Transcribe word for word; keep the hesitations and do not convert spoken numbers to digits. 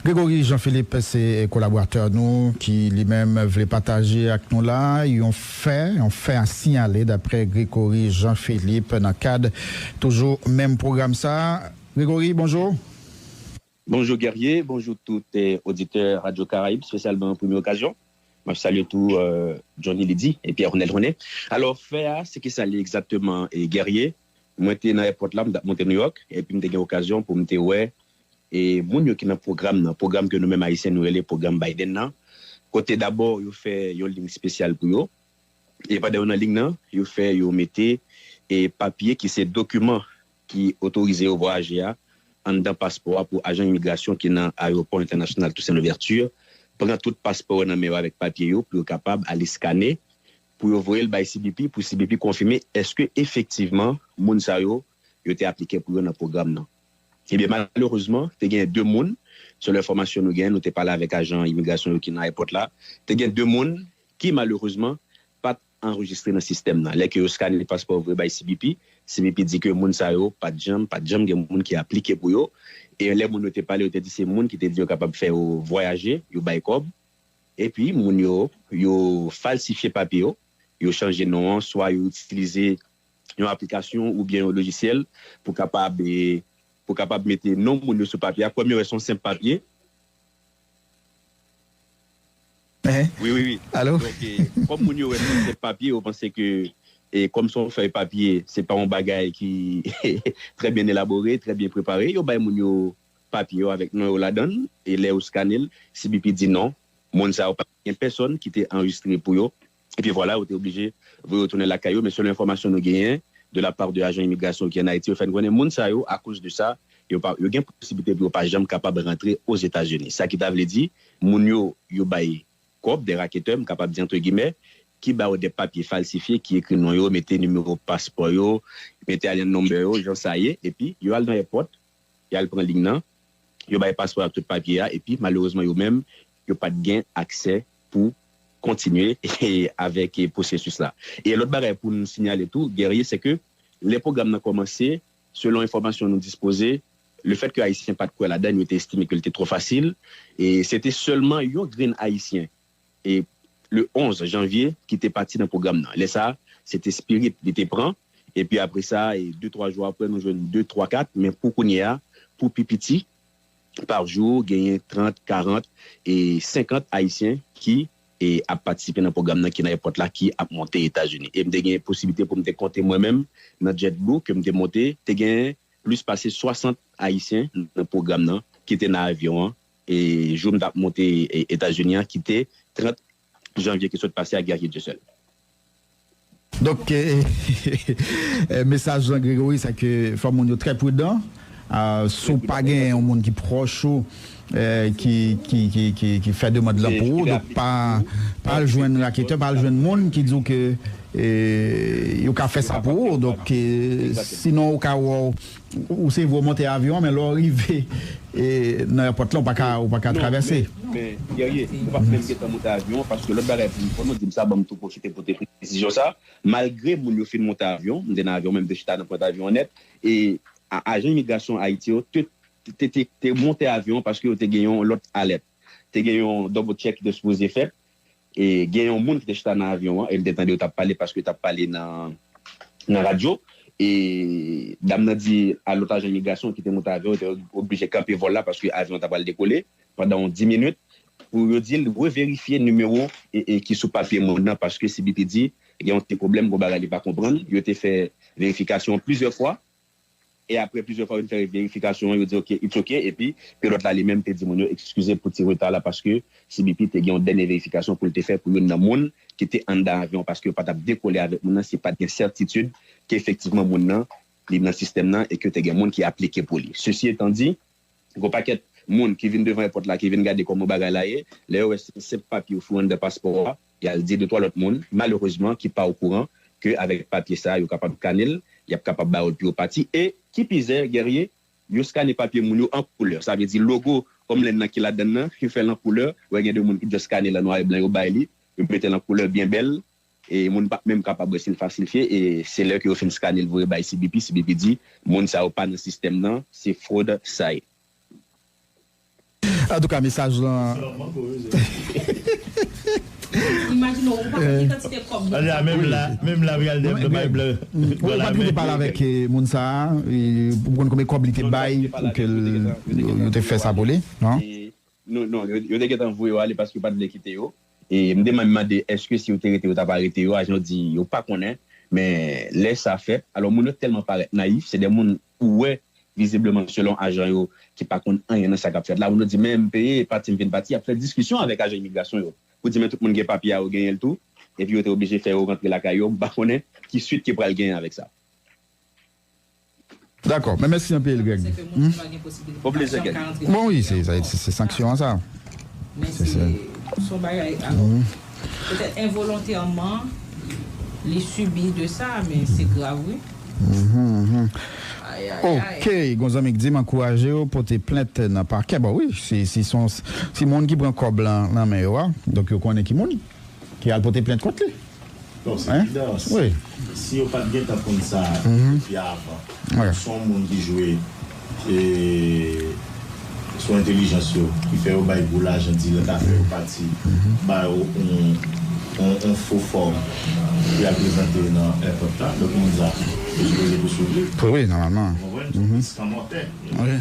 Gregory Jean Philippe se kolaboratè nou ki li menm vle pataje ak nou la yon fè, yon fè a siyale dapre Gregory Jean Philippe nan kad toujou menm pwogram sa. Gregory, bonjou. Bonjou Guerrier, bonjou tout eh, oditè Radio Caraïbe, espesyalman an premye okazyon. M ap salye tou eh, Johnny Lydie epi Ronel René. Alò, fè a, se ki sa li egzakteman eh, Guerrier? Mwen te nan èpòt la, m t ap monte New York, epi m te gen okazyon pou m te wè e moun yo ki nan pwogram nan, pwogram ke nou menm Ayisyen nou rele pwogram Biden nan, kote dabò yo fè yon liy espesyal pou yo, e pandan yo nan liy nan, yo fè yo mete e papye ki se dokiman ki otorize yo vwayaje a anndan paspò a pou ajan imigrasyon ki nan Ayewopò Entènasyonal Toussaint Louverture pran tout paspò yo nan men yo avèk papye yo pou yo kapab ale skane pou yo voye l bay C B P pou C B P konfime èske efektivman moun sa yo yo te aplike pou yo nan pwogram nan. Ebyen malerezman, te gen de moun, selon enfòmasyon nou gen, nou te pale avèk ajan imigrasyon yo ki nan ayewopò la, te gen de moun ki malerezman pa t anrejistre nan sistèm nan. Lè ke yo skane paspò yo voye bay C B P, C B P di ke moun sa yo pa t janm, pa t janm gen moun ki aplike pou yo. E lè moun yo te pale, yo te di se moun ki te di yo kapab fè yo vwayaje, yo bay kòb. Epi moun yo, yo falsifye papye yo, yo chanje non an, swa yo itilize yon aplikasyon oubyen yon lojisyèl pou kapab e, pou kapab mete non moun yo sou papye a. Kòm yo wè se yon senp papye. Wi, wi, wi. Donk, e, kòm moun yo wè se yon senp papye, yo panse ke e kòm se yon fèy papye, se pa yon bagay ki trè byen elabore, trè byen prepare, yo bay moun yo papye yo avèk non yo ladan l, e lè yo skane l, C B P di non, moun sa yo pa gen pèsòn ki te anrejistre pou yo. Epi vwala, yo te oblije voye yo tounen lakay yo, men selon enfòmasyon nou genyen de la part de ajan imigrasyon ki ann Ayiti, yo fè n konnen moun sa yo, akoz de sa, yo pa, yo gen posiblite pou yo pa janm kapab rantre Ozetazini. Sa ki ta vle di, moun yo, yo bay kòb, de raketè, m kapab di antre gimè, ki ba yo de papye falsifye, ki ekri non yo, mete nimewo paspò yo, mete alien number yo, jan sa ye, epi yo al nan èpòt, y al pran liy nan, yo bay paspò ak tout papye a, epi malerezman yo menm, yo pa t gen aksè pou kontinye avèk pwosesis la. E lòt bagay pou n siyale tou, Guerrier, se ke lè pwogram nan kòmanse, selon enfòmasyon nou dispoze, lefèt ke Ayisyen pa t kwè ladan l, yo te estime ke l te twò fasil, e se te sèlman yon grenn Ayisyen e le onz janvye ki te pati nan pwogram nan. Lè sa a, se te Spirit li te pran. Epi apre sa, e de twa jou apre, nou jwenn de, twa, kat. Men pou kounye a, pou pi piti, pa jou, genyen trant, karant e senkant Ayisyen ki e ap patisipe nan pwogram nan, ki nan èpòt la, ki ap monte Etazini. E m te gen posiblite pou m te konte mwen menm nan JetBlue ke m te monte, te gen plis pase swasant Ayisyen nan pwogram nan ki te nan avyon an e jou m t ap monte e, Etazini an ki te trant janvye ki sot pase a, Guerrier Dieuseul. Donk, e, e, mesaj Jean Gregory, se ke fò moun yo trè pridan. A, si w pa gen yon moun ki pwòch ou, e, ki, ki, ki, ki, ki fè demann lan pou ou, donk pa, pa al jwenn raketè, pa al jwenn moun ki di w ke e, yo ka fè sa pou ou. Donk, e, sinon, ou ka wè w, ou se vre w monte avyon an, men lè w rive e, nan èpòt la, ou pa ka, ou pa ka travèse. Men, Guerrier, ou p ap menm gentan monte avyon an, paske lòt bagay pou m fò nou di m sa, ban m tou pwofite pote presizyon sa. Malgre moun yo fin monte avyon, m te nan avyon, men m te chita nan pwent avyon an nèt, e a, ajan imigrasyon Ayiti yo te, te, te, te monte avyon an paske yo te gen yon lòt alèt. Te gen yon double check ki te sipoze fèt, e gen yon moun ki te chita nan avyon an, e m te tande yo t ap pale paske yo t ap pale nan, nan radyo. E dam nan di a lòt ajan imigrasyon ki te monte avyon, yo te oblije kanpe vòl la paske avyon an t ap pral dekole pandan yon dis minit, pou yo di l reverifye nimewo e, e ki sou papye moun nan, paske C B P di gen yon ti pwoblèm, gon bagay li pa konprann. Yo te fè verifikasyon plizyè fwa, e apre plizyè fwa yo te fè verifikasyon an, yo di, "Ok, it's ok." Epi pilòt la li menm te di moun yo eskize pou ti reta la, paske C B P te gen yon dènye verifikasyon pou l te fè pou youn nan moun ki te anndan avyon an, paske yo pa t ap dekole avèk moun nan si pa t gen sètitid ke efektivman moun nan li nan sistèm nan e ke te gen moun ki aplike pou li. Sesi etan di, gon pakèt moun ki vin devan èpòt la, ki vin gade kòman bagay la ye, lè yo wè se senp papye yo foure anndan paspò a, y al di de twa lòt moun, malerezman, ki pa okouran ke avèk papye sa a, yo kapab skane l, y ap kapab ba yo l pou yo pati. E, ki pizè, Guerrier, yo skane papye moun yo an koulè. Sa vle di logo Homeland nan ki ladan l nan, yo fè l an koulè. Ou wè gen de moun ki just skane l an nwa e blan, yo bay li, yo mete l an koulè byen bèl. E moun pa t menm kapab wè si l fasilfye, e se lè ke yo fin skane l voye bay C B P, C B P di moun sa yo pa nan sistèm nan, se fwod sa ye. Antouka, mesaj lan. Imajine w, ou pa konn ki kantite kòb moun sa pran. Menm la, menm la, pral dev bay blan. Ou pa t vle pale avèk moun sa a, pou konn konbyen kòb li te bay pou ke yo te fè sa pou li, non? Non, non, yo te gentan voye yo ale paske yo pa t vle kite yo. E m te menm mande èske si yo te rete yo t ap arete yo, ajan yo di yo pa konnen. Men lè sa fèt, alò moun yo tèlman parèt nayif, se de moun ou wè vizibleman selon ajan yo ki pa konn anyen nan sa k ap fèt la, moun yo di men m peye, pati m vin pati, y ap fè diskisyon avèk ajan imigrasyon yo pou di men tout moun gen papye a, yo genyen l tou, epi yo te oblije fè yo rantre lakay yo, m pa konnen ki swit ki pral genyen avèk sa. Dakò, men mèsi anpil, Greg. Bon, wi, se sanksyon an sa. Men se yon bagay, alò, petèt envolontèman, li sibi de sa, men se grav, wi. Ok, gon zanmi k di m ankouraje w pote plent nan pakè. Bon, wi, si, si, se yon, si moun ki pran kòb lan nan men yo a, donk yo konnen ki moun ki al pote plent kont li. Non, se evidan. Si yo pa t gentan konn sa depi avan, se yon moun ki jwe sou entèlijans yo, ki fè yo bay gwo lajan, di lè ka fè yo pati, ba yo yon, yon, yon fo fòm pou y al prezante nan èpòt la. Donk, moun sa, yo sipoze pou swiv li. Wi, nòmalman. Ou konprann? Se yon risk an mòtè. Wi.